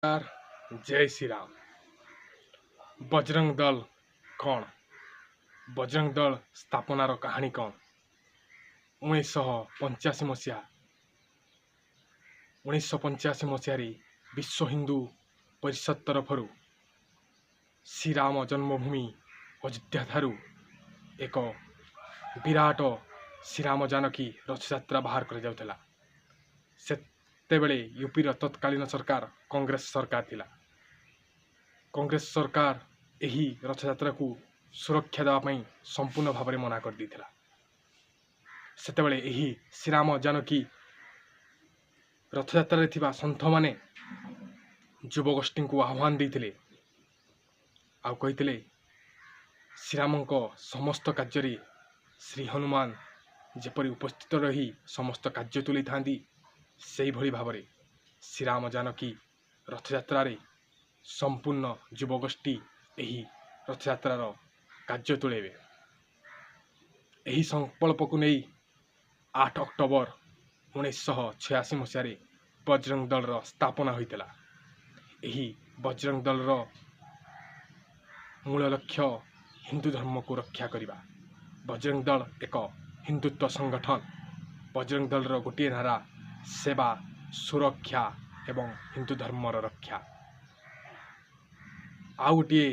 ଜୟ ଶ୍ରୀରାମ। ବଜରଙ୍ଗ ଦଳ କ'ଣ? ବଜରଙ୍ଗ ଦଳ ସ୍ଥାପନାର କାହାଣୀ କ'ଣ? 1985 ମସିହା, 1985 ମସିହାରେ ବିଶ୍ୱ ହିନ୍ଦୁ ପରିଷଦ ତରଫରୁ ଶ୍ରୀରାମ ଜନ୍ମଭୂମି ଅଯୋଧ୍ୟାଠାରୁ ଏକ ବିରାଟ ଶ୍ରୀରାମ ଜାନକୀ ରଥଯାତ୍ରା ବାହାର କରାଯାଉଥିଲା। ସେତେବେଳେ ୟୁପିର ତତ୍କାଳୀନ ସରକାର କଂଗ୍ରେସ ସରକାର ଥିଲା। କଂଗ୍ରେସ ସରକାର ଏହି ରଥଯାତ୍ରାକୁ ସୁରକ୍ଷା ଦେବା ପାଇଁ ସମ୍ପୂର୍ଣ୍ଣ ଭାବରେ ମନା କରିଦେଇଥିଲା। ସେତେବେଳେ ଏହି ଶ୍ରୀରାମ ଜାନକୀ ରଥଯାତ୍ରାରେ ଥିବା ସନ୍ଥମାନେ ଯୁବଗୋଷ୍ଠୀଙ୍କୁ ଆହ୍ୱାନ ଦେଇଥିଲେ ଆଉ କହିଥିଲେ, ଶ୍ରୀରାମଙ୍କ ସମସ୍ତ କାର୍ଯ୍ୟରେ ଶ୍ରୀ ହନୁମାନ ଯେପରି ଉପସ୍ଥିତ ରହି ସମସ୍ତ କାର୍ଯ୍ୟ ତୁଲେଇଥାନ୍ତି, ସେହିଭଳି ଭାବରେ ଶ୍ରୀରାମ ଜାନକୀ ରଥଯାତ୍ରାରେ ସମ୍ପୂର୍ଣ୍ଣ ଯୁବଗୋଷ୍ଠୀ ଏହି ରଥଯାତ୍ରାର କାର୍ଯ୍ୟ ତୁଲେଇବେ। ଏହି ସଂକଳ୍ପକୁ ନେଇ 8 ଅକ୍ଟୋବର 1986 ମସିହାରେ ବଜରଙ୍ଗ ଦଳର ସ୍ଥାପନା ହୋଇଥିଲା। ଏହି ବଜରଙ୍ଗ ଦଳର ମୂଳ ଲକ୍ଷ୍ୟ ହିନ୍ଦୁ ଧର୍ମକୁ ରକ୍ଷା କରିବା। ବଜରଙ୍ଗ ଦଳ ଏକ ହିନ୍ଦୁତ୍ୱ ସଂଗଠନ। ବଜରଙ୍ଗ ଦଳର ଗୋଟିଏ ନାରା, ସେବା, ସୁରକ୍ଷା ଏବଂ ହିନ୍ଦୁ ଧର୍ମର ରକ୍ଷା। ଆଉ ଗୋଟିଏ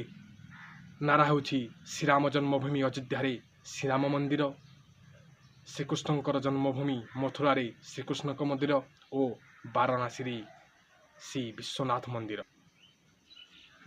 ନାରା ହେଉଛି ଶ୍ରୀରାମ ଜନ୍ମଭୂମି ଅଯୋଧ୍ୟାରେ ଶ୍ରୀରାମ ମନ୍ଦିର, ଶ୍ରୀକୃଷ୍ଣଙ୍କର ଜନ୍ମଭୂମି ମଥୁରାରେ ଶ୍ରୀକୃଷ୍ଣଙ୍କ ମନ୍ଦିର ଓ ବାରାଣସୀରେ ଶ୍ରୀ ବିଶ୍ୱନାଥ ମନ୍ଦିର।